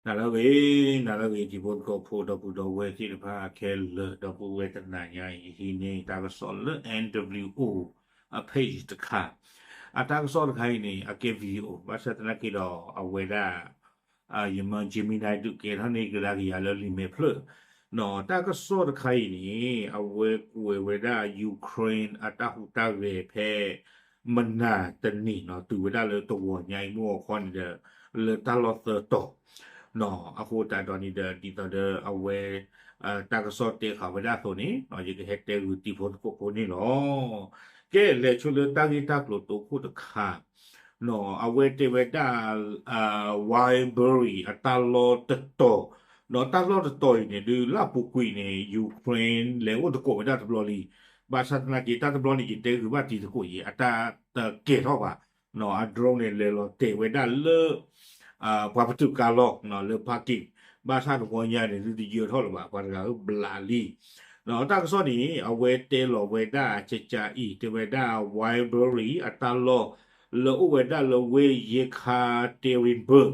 နၤလၢအဂ့ၤ, နၤလၢအဂ့ၤ တံၤဖိသကိးဖိ ဒီပုၢ်ဒီဝဲၢ်သ့ၣ်တဖၣ်ခဲလၢာ်, ဒီပုၢ်ဝဲၢ်တနၤညါအံၤ ဟံးန့ၢ်တၢ်ကစီၣ်လၢ N W O အ page တခါ, အတၢ်ကစီၣ်တခါအံၤန့ၣ် အကဲ video ဘၣ်ဆၣ်သနာ်က့ဒီး အဝဲဒၣ် ယမၢ Jimmy နၢ်ဒုးကဲထီၣ်န့ၢ်ကဒါက့ၤယၤလၢလံာ်မဲာ်ဖျၢၣ်, တၢ်ကစီၣ်တခါအံၤန့ၣ် အဝဲကွဲးဝဲဒၣ် Ukraine အတၢ်ဟူးတၢ်ဂဲၤဖဲ မနၤတနံၤနီၤ တုၤဝဲဒၣ်လၢတဂီၤညါအံၤမုၢ်ဂီၤခီန့ၣ်ဒီး လၢတၢ်လီၢ်သၢတီၤ, အဃိသတးဒီးန့ၣ်ဒီး ဒ်သိးဒီးအဝဲ တၢ်ကစီၣ်တဲဃာ်ဝဲဒၣ်အသိးန့ၣ် ယကဟဲတဲဂုာ်တံၤဖိသကိးဖိန့ၣ်လီၤ. ကဲ လဲၤဆိလၢတၢ်ဂ့ၢ်တၢ်ကျိၤတအိၣ်ခိၣ်တခါ အဝဲတဲဝဲဒၣ် Wildberries အတၢ်လီၢ်တတီၤ, ဒီးတၢ်လီၢ်တတီၤအံၤန့ၣ် ဒုးလၢအပူၤကွံာ်န့ၣ် Ukraine လဲၤအိၣ်သကိးဝဲဒၣ်တဘျီလံ, ဘၣ်ဆၣ်သနာ်က့ တၢ်တဘျီန့ၣ် ယတဲဂုာ်ဘၣ်တံၤသကိးအံၤ အတၢ်တကဲၤထီၣ်ဘၣ်, အ drone န့ၣ် လဲၤလီၤတဲာ်ဝဲဒၣ်လၢ ပှၤပတုာ်ကါလီၢ် လၢ parking, ဘၣ်ဆၣ်တဂီၤညါန့ၣ် ဒုးတယၢၤထီၣ်လၢၤဘၣ် ပှၤတဂၤဧၢ ဘျးလံ ဒီးတၢ်ကစီၣ်န့ၣ် အဝဲတဲလီၤဝဲဒၣ်ကကးအံၤ တဲဝဲဒၣ် Wildberries အတၢ်လီၢ် လၢအိၣ်ဝဲဒၣ်လၢဝ့ၢ် Yekaterinburg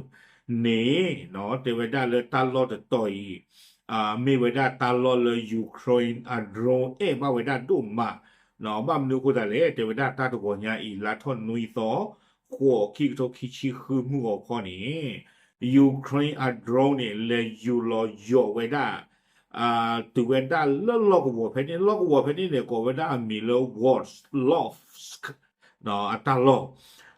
န့ၣ် တဲဝဲဒၣ်လၢတၢ်လီၢ်တတီၤအံၤ မ့ၢ်ဝဲဒၣ်တၢ်လီၢ်လၢ Ukraine အ drone အဲၣ်ဘၣ်ဝဲဒၣ်ဒိၣ်မး, ဘၣ်မနုၤအဃိသတးလဲၣ် တဲဝဲဒၣ်တၢ်တဂီၤညါအံၤ လါထီၣ်နွံသီ ဃိး ခံကထိခံဆံဃုမုၢ်ဂီၤခီန့ၣ် Ukraine အ drone န့ၣ် လဲၤယူၤလီၤယိာ်ဝဲဒၣ် တုၤဝဲဒၣ်လၢလီၢ်ကဝီၤဖဲန့ၣ်, လီၢ်ကဝီၤဖဲန့ၣ်န့ၣ် ကိးဝဲဒၣ်အမံၤလၢ Sverdlovsk အတၢ်လီၢ်,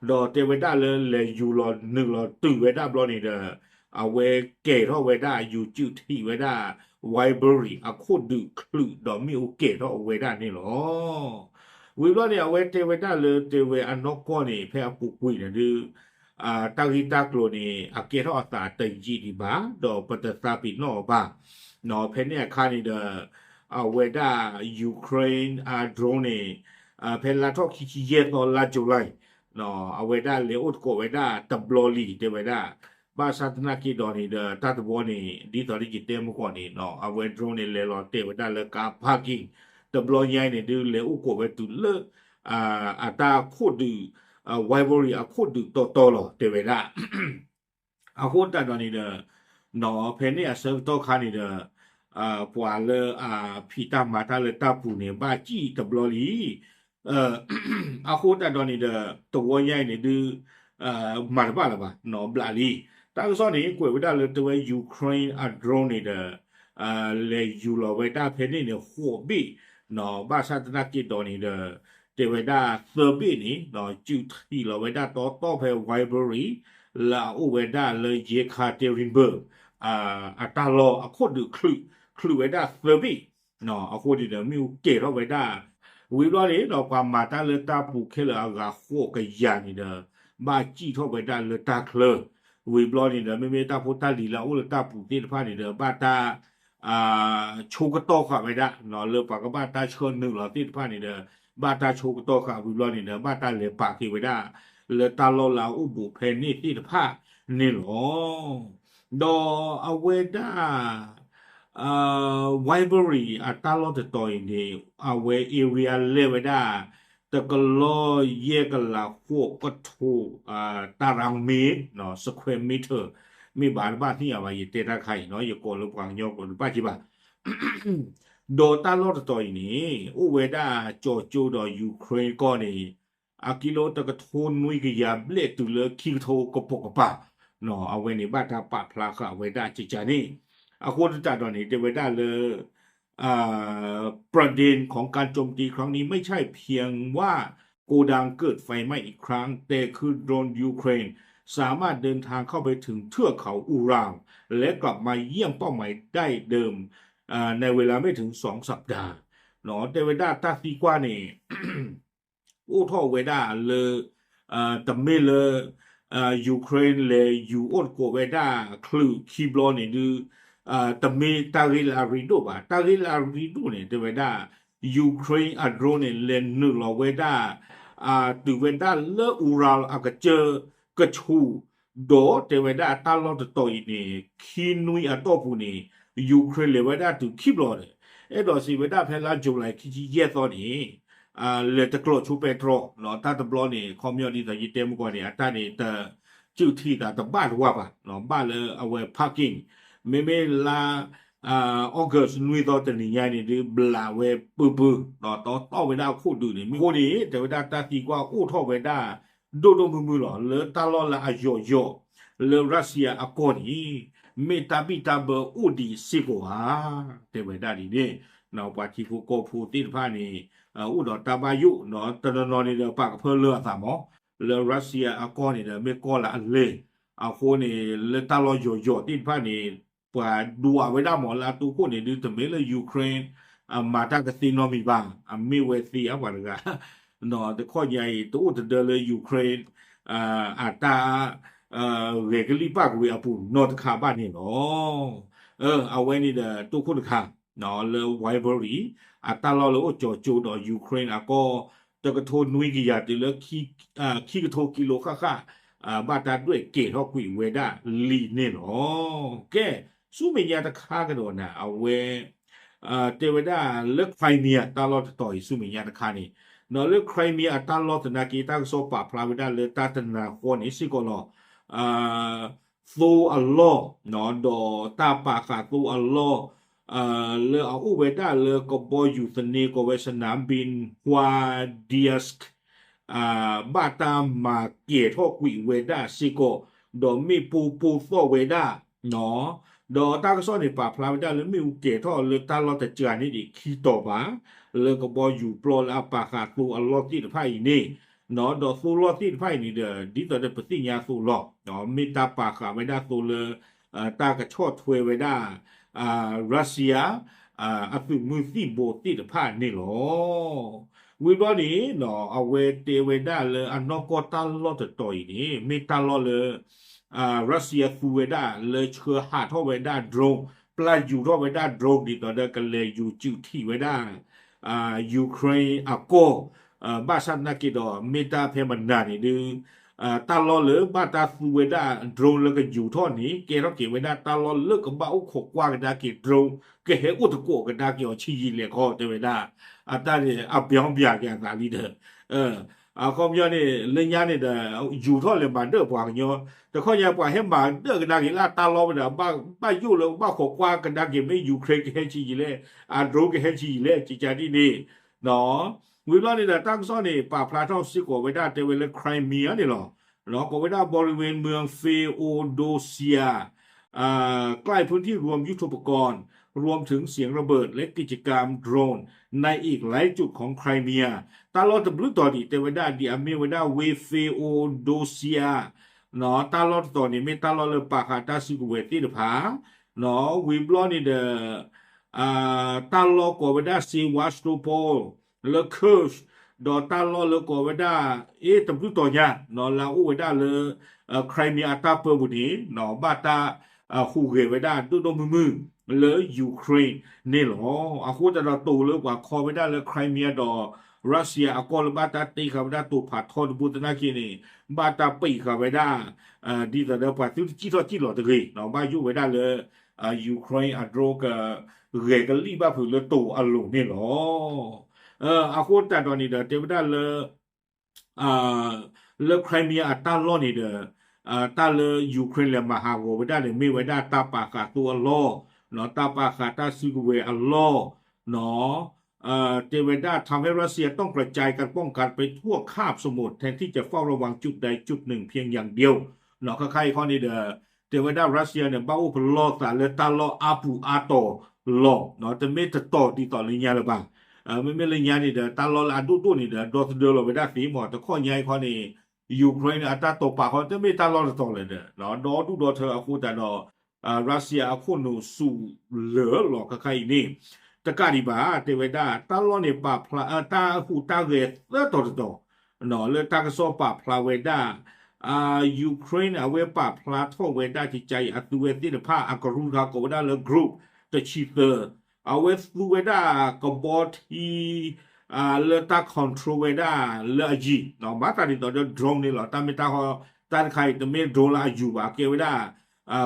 ဒီးတဲဝဲဒၣ်လၢလဲၤယူၤလီၤနုာ်လီၤတုၤဝဲဒၣ်ဘျီန့ၣ်ဒီး အဝဲကဲၤထီၣ်ဝဲဒၣ် ယူၤစုးထံးဝဲဒၣ် Wildberries အခိၣ်ဒုးချုးဒီးမ့ၣ်အူကဲၤထီၣ်ဝဲဒၣ်န့ၣ်လီၤ. ဝံၤဘျီန့ၣ် အဝဲတဲဝဲဒၣ်လၢတဲဝဲအနီၢ်ကီၢ်န့ၣ် ဖဲအပူၤကွံာ်န့ၣ်ဒုး တၢ်ဂ့ၢ်တၢ်ကျိၤန့ၣ် အကဲထီၣ်အသးတယံာ်ဒံးဘၣ် ဒီးပတသးပ့ၤနီၣ်အီၤဘၣ်. ဖဲန့ၣ်အခါန့ၣ်ဒီး အဝဲဒၣ် Ukraine အ drone န့ၣ် ဖဲလါထီၣ်ခံဆံယဲၢ်သီလါ July အဝဲဒၣ်လဲၤအိၣ်သကိးဝဲဒၣ်တဘျီလံ တဲဝဲဒၣ်, ဘၣ်ဆၣ်သနာ်က့ဒီးန့ၣ်ဒီး တၢ်တဘျီန့ၣ် ဒ်သိးလၢယတဲမုၢ်ကီၢ်န့ၣ် အဝဲ drone န့ၣ် လဲၤလီၤတဲာ်ဝဲဒၣ်လၢကါ parking တဘျီညါအံၤန့ၣ်ဒုး လဲၤအိၣ်ကိးဝဲတုၤလၢ အတၢ်ခိၣ်ဒုး Wildberries အခိၣ်ဒုးတီတီလီၤ တဲဝဲဒၣ်. အဃိသတးဒီးန့ၣ်ဒီး ဖဲန့ၣ်အဆၢကတီၢ်ခါန့ၣ်ဒီး ပှၤလၢအဖံးတၢ်မၤတၢ်လၢတၢ်ပူၤန့ၣ် ဘၣ်စံၣ်တဘျီလံ အဃိသတးဒီးန့ၣ်ဒီး တဝီညါအံၤန့ၣ်ဒုး မၤတဘၣ်လၢၤဘၣ် ဘျးလံ. တၢ်ကစီၣ်န့ၣ် ကွဲးဝဲဒၣ်လၢတဲဝဲ Ukraine အ drone န့ၣ်ဒီး လဲၤယူၤလီၤဝဲဒၣ်ဖဲန့ၣ်န့ၣ် ဃိးဘ့ၣ် ဘၣ်ဆၣ်သနာ်က့ဒီးန့ၣ်ဒီး တဲဝဲဒၣ်သၢဘ့ၣ်န့ၣ် စုးထံးလီၤဝဲဒၣ်တီတီဖဲ Wildberries လၢအအိၣ်ဝဲဒၣ်လၢ Yekaterinburg အတၢ်လီၢ်အခိၣ်ဒုးချုး ချုးဝဲဒၣ်သၢဘ့ၣ် အဃိန့ၣ်ဒီး မ့ၣ်အူကဲၤထီၣ်ဝဲဒၣ် ဝံၤဘျီန့ၣ်ဒီး ပှၤမၤတၢ်လၢတၢ်ပူၤခဲလၢာ်အဂၤဃိးကယၤန့ၣ်ဒီး ဘၣ်စံၣ်ထီၣ်ဝဲဒၣ်လၢတၢ်ချၢ, ဝံၤဘျီန့ၣ်ဒီး မ့မ့ၢ်တၢ်ဖိတၢ်လံၤလၢအအိၣ်လၢတၢ်ပူၤသ့ၣ်တဖၣ်န့ၣ်ဒီး ဘၣ်တၢ် ဆိကတီၢ်ဃာ်ဝဲဒၣ် လၢပှၤကဘၣ်တၢ်ဆှၢနုာ်လီၤသ့ၣ်တဖၣ်န့ၣ်ဒီး ဘၣ်တၢ်ဆိကတီၢ်ဃာ်ဝံၤဘျီန့ၣ်ဒီး ဘၣ်တၢ်လဲၤပာ်က့ၤဝဲဒၣ် လၢတၢ်လီၢ်လၢအအိၣ်ဘူးဖဲန့ၣ်သ့ၣ်တဖၣ်န့ၣ်လီၤ. ဒီးအဝဲဒၣ် Wildberries အတၢ်လီၢ်တတီၤအံၤန့ၣ် အဝဲ area လဲၢ်ဝဲဒၣ် တကလီၢ်ယဲၢ်ကလးဃိးကထိ တၢ်ရၣ်မ့ၢ် square meter မ့ၢ်ဘၣ်တဘၣ်သ့ၣ်ညါဘၣ် ယတဲတၢ်ခါအံၤနီၤ ယကိးလၢပှၤကညီကျိာ်တဘၣ်က့ၤဘၣ် ဒီးတၢ်လီၢ်တတီၤအံၤန့ၣ် အိၣ်ဝဲဒၣ်ကၠီၤကၠိဒီး Ukraine ကီၢ်န့ၣ် အကံလိတကထိနွံကယၤဘျဲၣ်တုၤလၢခံကထိကပိာ်ကပၤ အဝဲန့ၣ်ဘၣ်တၢ်ပာ်ဖျါဃာ်ဝဲဒၣ်ကကန့ၣ် အဃိသတးဒီးန့ၣ် တဲဝဲဒၣ်လၢ ประเด็นของการโจมตีครั้งนี้ไม่ใช่เพียงว่าโกดังเกิดไฟไหม้อีกครั้ง แต่คือโดรนยูเครนสามารถเดินทางเข้าไปถึงเทือกเขาอูราว และกลับมาเยี่ยมเป้าหมายได้เดิมในเวลาไม่ถึงสองสัปดาห์ တဲဝဲဒၣ်တၢ်သံကွၢ်န့ၣ် အိၣ်ထီၣ်ဝဲဒၣ်လၢ တမ့ၢ်လၢ Ukraine လဲၤယူၤအိၣ်သကိးဝဲဒၣ်ချုးခံဘျီန့ၣ်ဒုး တမ့ၢ်တၢ်ဂ့ၢ်လၢအရ့ဒိၣ်ဘၣ်. တၢ်ဂ့ၢ်လၢအရ့ဒိၣ်န့ၣ် တဲဝဲဒၣ် Ukraine အ drone န့ၣ် လဲၤနုာ်လီၤဝဲဒၣ် တုၤဝဲဒၣ်လၢ Ural အကစၢၢ်ကဆူး ဒီးတဲဝဲဒၣ်တၢ်လီၢ်တတီၤအံၤန့ၣ် ခံနွံအတီၢ်ပူၤန့ၣ် Ukraine လဲၤဝဲဒၣ်တုၤခံဘျီဒီး အဲၣ်ဒိးစံးဝဲဒၣ်ဖဲလါ July ခံဆံယဲၢ်သီန့ၣ် လဲၤတကျိးဆိပဲတြီ တၢ်တဘျီန့ၣ် ခီပညီဒ်သိးယတဲမုၢ်ကီၢ်န့ၣ် အတၢ်န့ၣ်တ က စူးထံသးတဘၣ်တဝၢ်ဘၣ်, ဘၣ်လၢအဝဲ parking, မ့မ့ၢ်လါ August နွံသီတနံၤညါန့ၣ်ဒုး ဘျးဝဲပုၢ်ပုၢ်, တီတီၢ်ဝဲဒၣ်အခိၣ်ဒုးန့ၣ် မ့ၢ်အဃိန့ၣ် တဲဝဲဒၣ်တၢ်သံကွၢ်အိၣ်ထီၣ်ဝဲဒၣ် ဒိၣ်ဒိၣ်မုၢ်မုၢ်လီၤ. လၢတၢ်လီၢ်လၢအယိာ်ယိာ် လၢ Russia အကီၢ်န့ၣ် မ့ၢ်တၢ်ဘံၣ်တၢ်ဘၢအိၣ်ဒံးစ့ၢ်ကီးဧါ, တဲဝဲဒၣ်ဒ်န့ၣ်, ပှၤထံဖိကီၢ်ဖိသ့ၣ်တဖၣ်န့ၣ် အိၣ်ဒီးတၢ်ဘၣ်ယိၣ်, တနီၤနီၤန့ၣ်ဒီးပာ်ကဖၢလၢအသးမး, လၢ Russia အကီၢ်န့ၣ်ဒီး မ့ၢ်ကီၢ်လၢအလဲၢ်, အဃိန့ၣ် လၢတၢ်လီၢ်ယိာ်ယိာ်သ့ၣ်တဖၣ်န့ၣ် ပှၤဒွးဝဲဒၣ်မးလၢအတိခိၣ်န့ၣ်ဒုး တမ့ၢ်လၢ Ukraine မၤတၢ်ကသ့နီတမံၤဘၣ်, အမ့ၢ်ဝဲသ့ဧါပှၤတဂၤ, တခီညါအံၤ တအိၣ်တဒၢလၢ Ukraine အတၢ် ဂဲၤကလံၣ်ပာ်ကဝံၤအပူၤနီတခါဘၣ်န့ၣ်လီၤ. အဝဲန့ၣ်ဒီးတိခိၣ်တခါ လၢ Viber အံၤ အတၢ်လီၢ်လၢအိၣ်ကၠီၤကၠိဒီး Ukraine အကီၢ် တကထိနွံကယၤတုၤလၢ ခံကထိကံလိဃၣ်ဃၣ် ဘၣ်တၢ်ဒွဲၣ်ကဲၤထီၣ်ကွံာ်ဝဲဒၣ်လံန့ၣ်လီၤ. ကဲ, ဆူမဲာ်ညါတခါကဒီးနၤ အဝဲ တဲဝဲဒၣ်လၢ Crimea တၢ်လီၢ်တတီၤအံၤ ဆူမဲာ်ညါတခါန့ၣ်, ဒီးလၢ Crimea အတၢ်လီၢ်သနာ်က့ တၢ်ကစီၣ်ပာ်ဖျါဝဲဒၣ်လၢတၢ်တနၤဃီန့ၣ်စ့ၢ်ကီးလီၤ. သိအလီၢ် ဒီးတၢ်ပာ်ဃာ်သိအလီၢ် လၢအအိၣ်ဝဲဒၣ်လၢကဘီယူၤသန့ ကိးဝဲ စနမ်ဘ့ၣ် Hwar Dyask ဘၣ်တၢ်မၤကဲၤထီၣ်ကွံာ်ဝဲဒၣ်စ့ၢ်ကီး, ဒီးမ့ၣ်ပိၢ်ပိၢ်သီၣ်ဝဲဒၣ်, ဒီးတၢ်ကစီၣ်န့ၣ် ပာ်ဖျါဝဲဒၣ်လၢမ့ၣ်အူကဲၤထီၣ်လၢတၢ်လီၢ်တစှၤန့ၣ်ဒံးခံတီၤဘၣ်, လၢကဘီယူၤပျီလၢအပာ်ဃာ်သိအလီၢ်သ့ၣ်တဖၣ်အံၤန့ၣ်, ဒီးသိလီၢ်သ့ၣ်တဖၣ်အံၤန့ၣ်ဒီး ဒ်သိးဒီးပသ့ၣ်ညါသိးလီၤ, မ့ၢ်တၢ်ပာ်ဃာ်ဝဲဒၣ်သိလၢ တၢ်ကဆီၣ်ထွဲဝဲဒၣ် Russia အသုးမုၢ်သံၣ်ဘိသ့ၣ်တဖၣ်န့ၣ်လီၤ. ဝံၤဘျီန့ၣ် အဝဲတဲဝဲဒၣ်လၢအနီၢ်ကီၢ်တၢ်လီၢ်တတီၤအံၤန့ၣ် မ့ၢ်တၢ်လီၢ်လၢ Russia သူဝဲဒၣ်လၢဆှၢဟးထီၣ်ဝဲဒၣ် drone, ပျၢ်ယူၤထီၣ်ဝဲဒၣ် drone ဒ်သိးဒီးကလဲၤယူၤစုးထံးဝဲဒၣ် Ukraine အကီၢ်, ဘၣ်ဆၣ်သနာ်က့ဒီး မ့ၢ်တၢ်ဖဲမနၤန့ၣ်ဒုး တၢ်လီၢ်လၢဘၣ်တၢ်သူဝဲဒၣ် drone လၢကယူၤထီၣ်န့ၣ် ကဲထီၣ်က့ၤဝဲဒၣ်တၢ်လီၢ်လၢကဘၣ်အိၣ်ခိးကွၢ်ကဒါက့ၤ drone ကဟဲအိၣ်သကိးကဒါက့ၤအီၤဆံးယံာ်လဲၣ်ခီ တဲဝဲဒၣ်, အတၢ်န့ၣ် အပျီပျၢ်က့ၤအသးလံဒီး အခီပညီန့ၣ် လၢညါန့ၣ်ဒီး ယူၤထီၣ်လဲၤမၤဒၢၣ်ပှၤကညီ, တခီညါပှၤဟဲမၤဒၢၣ်ကဒါက့ၤလၢအတၢ်လီၢ်ဝဲဒီး ဘၣ်ယိၣ်လၢဘၣ်ခိးကွၢ်ကဒါက့ၤ မ့ၢ် Ukraine ကဟဲဆံးယံာ်လဲၣ်, အ drone ကဟဲဆံးယံာ်လဲၣ် ကကဒ်န့ၣ်, ဝံၤဘျီန့ၣ်ဒီး တၢ်ကစီၣ်န့ၣ် ပာ်ဖျါထီၣ်စ့ၢ်ကီးဝဲဒၣ်တဲဝဲလၢ Crimea န့ၣ်လီၤ. ကိးဝဲဒၣ် บริเวณเมือง Feodosia ใกล้พื้นที่รวมยุทโธปกรณ์ รวมถึงเสียงระเบิดและกิจกรรมโดรนในอีกหลายจุดของไครเมีย တၢ်လီၢ်တဘျုးတီၤဒံး တဲဝဲဒၣ်ဒ်အမ့ၢ်ဝဲဒၣ် ဝ့ၢ် Feodosia တၢ်လီၢ်တတီၤန့ၣ် မ့ၢ်တၢ်လီၢ်လၢပာ်ဃာ်တၢ်စုကဝဲၤသ့ၣ်တဖၣ်, ဝံၤဘျီန့ၣ်ဒီး တၢ်လီၢ်ကိးဝဲဒၣ် Sevastopol လၢ Kursk ဒီးတၢ်လီၢ်လၢကိးဝဲဒၣ် အ့ တဘျုးတီၤညါ လၢအအိၣ်ဝဲဒၣ်လၢ Crimea အတၢ်ပၢပူၤန့ၣ် ဘၣ်တၢ်ဟူးဂဲၤဝဲဒၣ်ဒိၣ်ဒိၣ်မုၢ်မုၢ်လၢ Ukraine န့ၣ်လီၤ. အဃိသတးဒီးတိၤလၢပှၤခီဝဲဒၣ်လၢ Crimea ဒီး Russia အကီၢ်လၢဘၣ်တၢ်တ့ဃာ်ဝဲဒၣ်တိၤဖးထီတဘိသနာ်က့န့ၣ် ဘၣ်တၢ်ပံးဃာ်ဝဲဒၣ် ဒ်သိးဒီးပှၤသုတစံၣ်ထီၣ်စံၣ်လီၤတဂ့ၤ ဘၣ်ယိၣ်ဝဲဒၣ်လၢ Ukraine အ drone က ဂဲၤကလံၣ်ဘၣ်ဖုးလၢတိၤအလိၤန့ၣ်လီၤ. အဃိသတးဒီးန့ၣ်ဒီး တဲဝဲဒၣ်လၢ လၢ Crimea အတၢ်လီၢ်န့ၣ်ဒီး တၢ်လၢ Ukraine လဲၤမၤဟးဂီၤဝဲဒၣ်န့ၣ် မ့ၢ်ဝဲဒၣ်တၢ်ပာ်ဃာ်သိအလီၢ်, တၢ်ပာ်ဃာ်တၢ်စုကဝဲၤအလီၢ် တဲဝဲဒၣ် ทำให้รัสเซียต้องกระจายการป้องกันไปทั่วคาบสมุทรแทนที่จะเฝ้าระวังจุดใดจุดหนึ่งเพียงอย่างเดียว ခါခါအံၤခီန့ၣ်ဒီး တဲဝဲဒၣ် Russia န့ၣ် ဘၣ်အိၣ်ပလီၢ်သးလၢတၢ်လီၢ်အါပူၤအါတီၤလီၤ, တမ့ၢ်တတီၤဒ်သိးလၢညါလၢၤဘၣ်. မ့မ့ၢ်လၢညါန့ၣ်ဒီး တၢ်လီၢ်လၢအဒိၣ်ဒိၣ်န့ၣ်ဒီး ဒီသဒၢလီၤဝဲဒၣ်သ့မး, တခီညါအံၤခီန့ၣ် Ukraine န့ၣ် အတၢ်တိာ်ပာ်ခီ တမ့ၢ်တၢ်လီၢ်တတီၤလၢၤဒီး ဒီဒူၣ်ဒီထၢအဃိသတးဒီး Russia အခိၣ်နူာ်ဆူၣ်လၢာ်လီၤခါခါအံၤန့ၣ် တကးဒံးဘၣ် တဲဝဲဒၣ် တၢ်လီၢ်န့ၣ်ပာ်ဖျါ တၢ်ဟူးတၢ်ဂဲၤသၢတီၤတတီၤ လၢတၢ်ကစီၣ်ပာ်ဖျါဝဲဒၣ် Ukraine အဝဲပာ်ဖျါထီၣ်ဝဲဒၣ် ကကါအံၤ အသုးဝဲသ့ၣ်တဖၣ် အကရူၢ်တခါ ကိးဝဲဒၣ်လၢ group တဆံသၢ, အဝဲသူဝဲဒၣ်ကဘီထံ လၢတၢ် control ဝဲဒၣ်လၢအယံၤ, မၤသးဒ်သိးဒီး drone န့ၣ်လီၤ. တၢ်မ့ၢ်တၢ်ဃီ တၢ်တခါအံၤ တမ့ၢ် drone လၢအယူၤဘၣ်, အကဲဝဲဒၣ်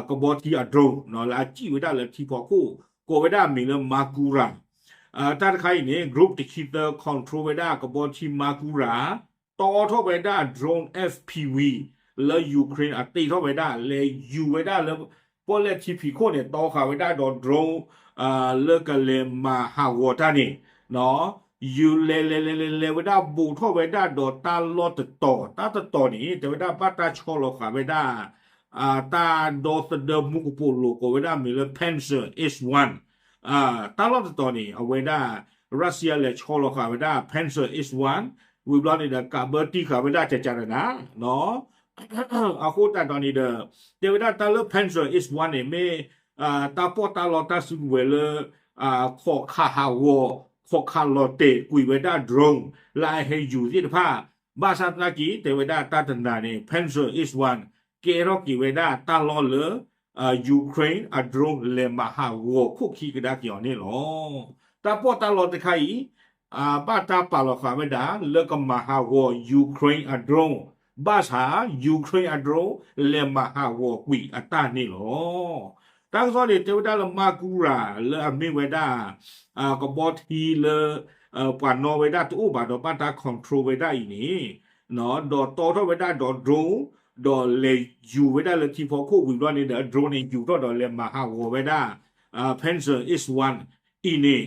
ကဘီထံအ drone လၢအစံၣ်ဝဲဒၣ်လၢထံဖီခိၣ်, ကိးဝဲဒၣ်အမံၤလၢ Makura တၢ်တခါအံၤန့ၣ် group တဆံသၢ control ဝဲဒၣ်ကဘီထံ Makura, တီထီၣ်ဝဲဒၣ် drone F P V လၢ Ukraine အတ့ထီၣ်ဝဲဒၣ် လဲၤယူၤဝဲဒၣ်လၢ ပီၣ်လဲၣ်ထံဖံးခိၣ်န့ၣ် တီဃာ်ဝဲဒၣ်ဒီး drone လၢကလဲၤမၤဟးဂီၤတၢ်န့ၣ် ယူၤလဲၤလဲၤလဲၤလဲၤလဲၤဝဲဒၣ် ဘူးထီၣ်ဝဲဒၣ်ဒီးတၢ်လီၢ်တတီၤ, တၢ်တတီၤန့ၣ် တဲဝဲဒၣ်ဘၣ်တၢ်ဆီလီၤဃာ်ဝဲဒၣ် တၢ်ဒီသဒၢမူကပိာ်လိၤ ကိးဝဲဒၣ်မ့ၢ်လၢ Pantsir East one တၢ်လီၢ်တတီၤန့ၣ် အဝဲဒၣ် Russia လဲၤဆီလီၤဃာ်ဝဲဒၣ် Pantsir East one ဝံၤဘျီန့ၣ်ဒီး ကးဘၢတံၢ်ဃာ်ဝဲဒၣ် ကကနန အဃိသတးဒီးန့ၣ်ဒီး တဲဝဲဒၣ်တၢ်လၢ Pantsir East one န့ၣ် မ့ၢ်တၢ်ပီးတၢ်လီတၢ်စုကဝဲၤလၢ ခိးခးဟးဂီၤ ခိးခးလီၤတဲာ်ကွံာ်ဝဲဒၣ် drone လၢအဟဲယူၤသ့ၣ်တဖၣ် ဘၣ်ဆၣ်သနာ်က့ တဲဝဲဒၣ်တၢ်တနၤန့ၣ် Pantsir East one ကဲထီၣ်က့ၤဝဲဒၣ်တၢ်လီၢ်လၢ Ukraine အ drone လဲၤမၤဟးဂီၤခိၣ်ခံကဒါက့ၤအီၤန့ၣ်လီၤ. တၢ်ပီးတၢ်လီတခါအံၤ ဘၣ်တၢ်ပာ်လီၤဃာ်ဝဲဒၣ် လၢကမၤဟးဂီၤ Ukraine အ drone ဘၣ်ဆၣ် Ukraine အ drone လဲၤမၤဟးဂီၤကွံာ်အတၢ်န့ၣ်လီၤ. တၢ်ကစီၣ်န့ၣ် တဲဝဲဒၣ်လၢ မၤကူရၤ လၢအမ့ၢ်ဝဲဒၣ် ကဘီထံလၢ ပှၤနီၣ်ဝဲဒၣ်တအိၣ်ဘၣ်ဒီး ဘၣ်တၢ် control ဝဲဒၣ်အံၤန့ၣ် ဒီးတီထီၣ်ဝဲဒၣ်ဒီး drone ဒီးလဲၤယူၤဝဲဒၣ်လၢထံဖီခိၣ်ဝံၤဘျီန့ၣ်ဒီး drone န့ၣ် ယူၤထီၣ်ဒီးလဲၤမၤဟးဂီၤဝဲဒၣ် Pantsir East one အံၤန့ၣ်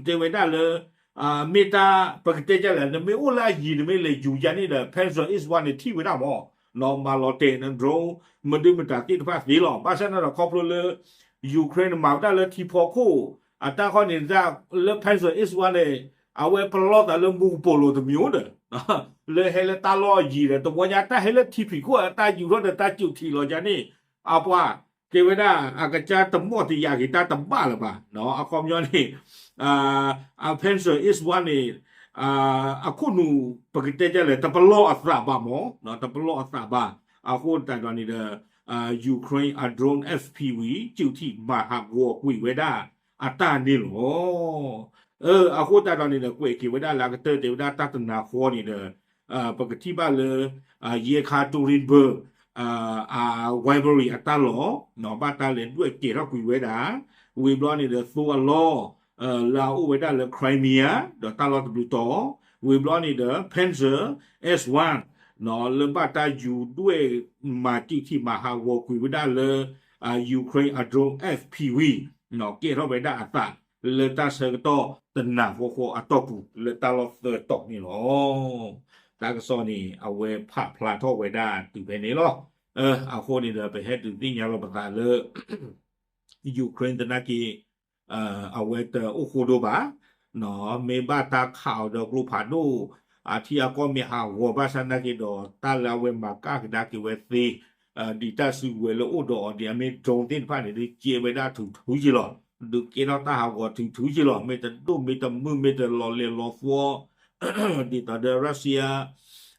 တဲဝဲဒၣ်လၢ မ့ၢ်တၢ် ပကတဲဒ်လဲၣ် နမ့ၢ်အိၣ်လၢအယံၤ နမ့ၢ်လဲၤယူၤယါန့ၣ်ဒီး Pantsir East one န့ၣ် ထံၣ်ဝဲဒၣ်မး မၤလီၤတဲာ် drone မဒုမတၤသ့ၣ်တဖၣ်သ့လီၤ. ဘၣ်ဆၣ်န့ၣ်ဒီး ခီဖျိလၢ Ukraine မၤဝဲဒၣ်လၢထံဖီခိၣ် အတၢ်ခီန့ၣ်ဒၣ် လၢ Pantsir East one န့ၣ် အဝဲပလီၢ်သးလၢမူကပိာ်လိၤတမံၤဒီး လၢဟဲလၢတၢ်လီၢ်အယံၤဒီး တဝီညါတၢ်ဟဲလၢထံဖံးခိၣ်အတၢ်ယူၤထီၣ်ဒီးတၢ်စူးထံးလီၤယါန့ၣ် အပှၤ တဲဝဲဒၣ် အကစၢ်တမီၢ်တယာ်က့ၤတၢ်တဘၣ်လၢၤဘၣ် အခီပညီန့ၣ် Pantsir East one န့ၣ် အခိၣ်နူာ် ပကတဲဒ်လဲၣ် တပလီၢ်အသးဘၣ်မး တပလီၢ်အသးဘၣ်. အဃိသတးဒီးန့ၣ်ဒီး Ukraine အ drone F P V စူးထံးမၤဟးဂီၤကွံာ်ဝဲဒၣ်အတၢ်န့ၣ်လီၤ. အဃိသတးဒီးန့ၣ်ဒီး ကွဲးက့ၤဝဲဒၣ်လၢအကတၢၢ် တဲဝဲဒၣ်တၢ်တနၤဃီန့ၣ်ဒီး ပကထံၣ်ဘၣ်လၢ Yekaterinburg အ winery အတၢ်လီၢ် ဘၣ်တၢ်လဲၤဒွဲၣ်ကဲၤထီၣ်ကွံာ်ဝဲဒၣ် ဝံၤဘျီန့ၣ်ဒီး သိအလီၢ် လၢအအိၣ်ဝဲဒၣ်လၢ Crimea ဒီးတၢ်လီၢ်တဘျုးတီၤ ဝံၤဘျီန့ၣ်ဒီး Pantsir East one လၢဘၣ်တၢ်ယူၤဒွဲၣ်မၤစူးထံးမၤဟးဂီၤကွံာ်ဝဲဒၣ်လၢ Ukraine အ drone F P V ကဲထီၣ်ဝဲဒၣ်အသး လၢတၢ်ဆၢကတီၢ်တနၤဃီဃီအတီၢ်ပူၤ လၢတၢ်လီၢ်သၢတီၤန့ၣ်လီၤ. တၢ်ကစီၣ်န့ၣ် အဝဲဖးဖျါထီၣ်ဝဲဒၣ်တုၤဖဲန့ၣ်လီၤ. အဃိန့ၣ်ဒီး ပဟဲဒုးသ့ၣ်ညါလီၤပသးလၢ Ukraine သနာ်က့ အဝဲတအိၣ်ဃိဒိၣ်ဘၣ်, မ့ၢ်ဘၣ်တၢ်ခးအီၤဒီးကျိဖးဒိၣ် အထံအကီၢ်မ့ၢ်ဟးဂီၤဘၣ်ဆၣ်သနာ်က့ဒီး တၢ်လၢအဝဲမၤကၣ်ကဒါက့ၤဝဲသ့ ဒ်တၢ်စုကဝဲၤလၢအိၣ်ဒီးအီၤဒ်အမ့ၢ် drone သ့ၣ်တဖၣ်န့ၣ် ဒုးကဲဝဲဒၣ်ထုးထုးက့ၤလီၤ. ဒုးကဲထီၣ်တၢ်ဟးဂီၤထုးထုးက့ၤလီၤ. မ့ၢ်တဒိၣ်မ့ၢ်တမုၢ် မ့ၢ်တလီၤလဲၤလီၤသွီ ဒ်သိးဒီး Russia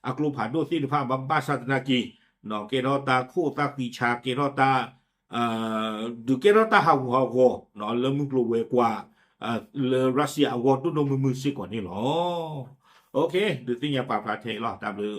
အကျိဖးဒိၣ်သ့ၣ်တဖၣ်ဘၣ်ဘၣ်ဆၣ်သနာ်က့ ကဲထီၣ်တၢ်ခိၣ်တၢ်ဃံဆါ ကဲထီၣ်တၢ် ဒုးကဲထီၣ်တၢ်ဟးဂူာ်ဟးဂီၤ လၢမုၢ်ကျိၤဝဲၤကွာ် လၢ Russia အဂီၢ်ဒိၣ်ဒိၣ်မုၢ်မုၢ်စ့ၢ်ကီးန့ၣ်လီၤ. ဒုးသ့ၣ်ညါပာ်ဖျါထဲအံၤလီၤ. တၢ်ဘျုး